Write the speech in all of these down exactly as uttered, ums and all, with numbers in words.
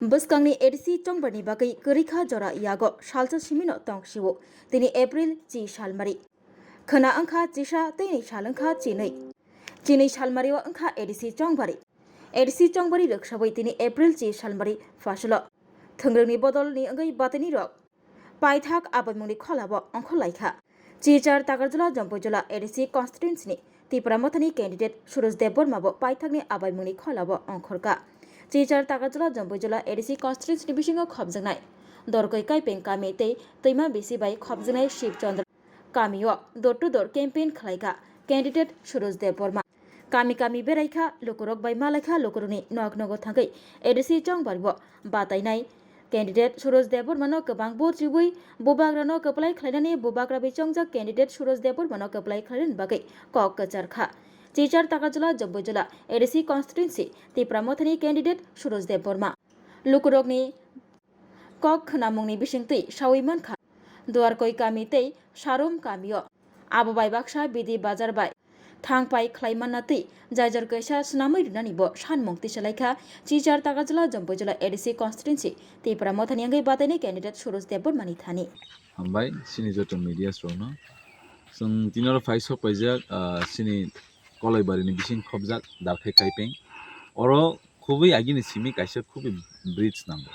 Bwskangni A D C chongbarni bagwi kwrwi kha jora yago salsa simino tong sio. Tini April chi salmari. Khwna wngkha chisa tei ni sal wngkha chinwi. Chinwi salmario wngkha A D C chongbari. A D C chongbari rwksawi tini April chi salmari phasailo. Thwngrwngni bodolni wngwi bataini rok paithak abaimungni kholabo ongkhorlaikha. Silchar Takarjala Jampuijala A D C constituency ni Tipra Mothani candidate Suraj Debbarma bo paithakni abaimungni kholabo ongkhorkha. Silchar Takarjala Jampuijala A D C constituency ni bisingo khopjaknai Dorkoi Kaipeng kami tei twima bisi bai khopjaknai Shiv Chandra kamio door to door campaign khlaikha candidate Suraj Debbarma. Kami kami beraikha, lukurok bai malaikha, lukurokni nok nogo thangwi A D C chongbari bo batainai candidate Suraj Debbarmano kwbang vote rwui bubagrano kwplai khlainani bubagra bai chongjak candidate Suraj Debbarmano kwplai khlainani bagwi kok kwcharkha. Silchar Takarjala Jampuijala A D C constituency Tipra Mothani candidate Suraj Debbarma. Lukurokni kok khwnamungni bisingtwi sawi mankha Duarkoi kami tei Sarum kamio. Abo bai baksa Bidi Bazar bai thang pai khlai manna twi jaijar kaisa swnamwi rwnani bo sanmung tisalaikha Silchar Takarjala Jampuijala A D C constituency Tipra Mothani wngwi bataini candidate Suraj Debbarmani thani. Hambai, chini joto media rokno. Chwng tini oro phai sok paijak, ah, chini Kolaibarini bising khopjak Darkhai Kaipeng. Oro khubui agini simi kaisa khubui bridge nango.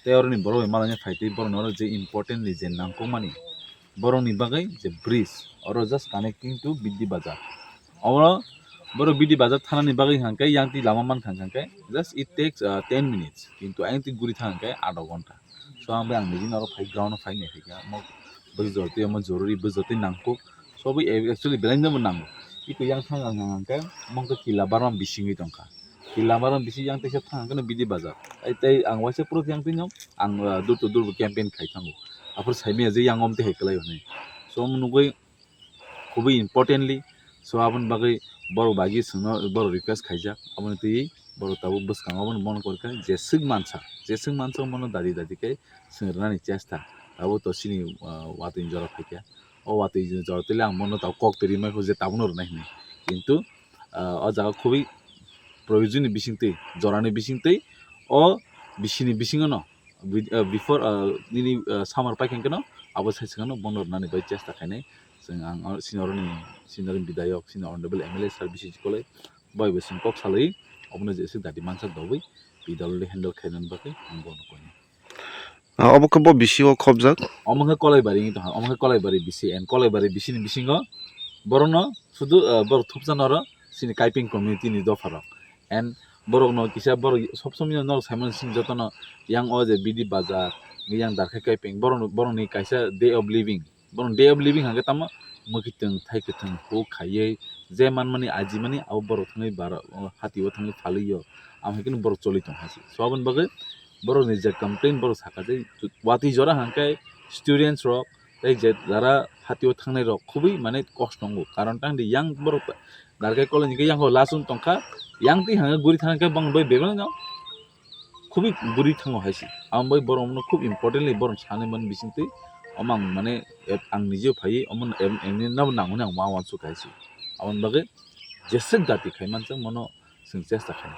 Tei oroni borok bai malanya phaitwi borokni oro je importantly je nangkukmani borokni bagwi je bridge, oro just connecting to Bidi Bazar. Oro borok Bidi Bazar thanani bagwi hwnkhe yang twi lama mankha hwnkhe just it takes, uh, ten minutes, kintu ayang twi guri thang hwnkhe adha ghonta. So ang bai ang nini oro phai ground o phai nai kha mo bwswk jora twi omo jorori bwswk jora twi nangkuk. So bo actually belai no bo nango. Iko yang thang ang hang khe mong khe kila barma bisingwi tongkha. Kila barma bising yang teisa thang khe no Bidi Bazar. Ai tei ang waisa puro yang twi no ang, ah, door to door bo campaign khai thango. Aphuru sai manya je yang om tei hai kwlai hwnwi. So omo nugwi khubui importantly, so aboni bagwi borok bagi swngno borok request khaijak, aboni twi borok tabuk bwskango obono bono korkha, jeswk mansa, jeswk mansa omono dadi dadi khe swng rwnani chesta tabuk to chini, ah, watwi jora phaikha. O watwi jora twi le ang bono tabuk kok twi rimai kho je tabukno rwnai hinwi, kintu, ah, o jaga khubui proyojonni bisingtwi, jorani bisingtwi o bisini bisingono Be-, uh, before, uh, nini, uh, summer paikha hwnkhe no abo sai swkang no bono rwnani bai chesta khainai. Chwng ang, uh, senior ni, senior ni bidayok, senior honorable M L A sir B C G Kolai bai bo chwng kok salai, obono je se dadi mansa dobwi P W D handle khainani bagwi ang bono koinai. Ah, obo khe bo B C O khopjak? Omo khe Kolaibari wngwi tongkha, omo khe Kolaibari B C and Kolaibari B C ni bisingo borokno sudu, uh, borok thupsa noro chini Kaiping community ni dopha rok. And borok no kisa borok sob somoi no norok sai mano chini joto no yang o je Bidi Bazar, yang Darkhai Kaiping, borok no, borok ni kaisa day of living, borok ni day of living hwnkhe tamo mwkhitwng thaikwthwng huk khaiwi je manmani ajimani abo borok thangwi bara, o, hati o thangwi phalwi o, amo hai kheno borok choli tong ha se. So aboni bagwi borok ni je complain borok sakha je watwi jora hwnkhe students rok tei je jara hati o thangnai rok khubui mane kosto wngo, karon tang di yang borok Darkhai Kolai ni khe yang o last room tongkha, yang twi hwnka guri thang khe bang bai bebak no khubui guri thango hai se. Amo bai borok no khub importantly borok sanai man bising twi omo ang mane ep-, ang nije phaiwi omo em-, emni no nangmani ang ma uansuk hai se. Aboni bagwi jeswk dati khai mansa mono chwng chesta khai.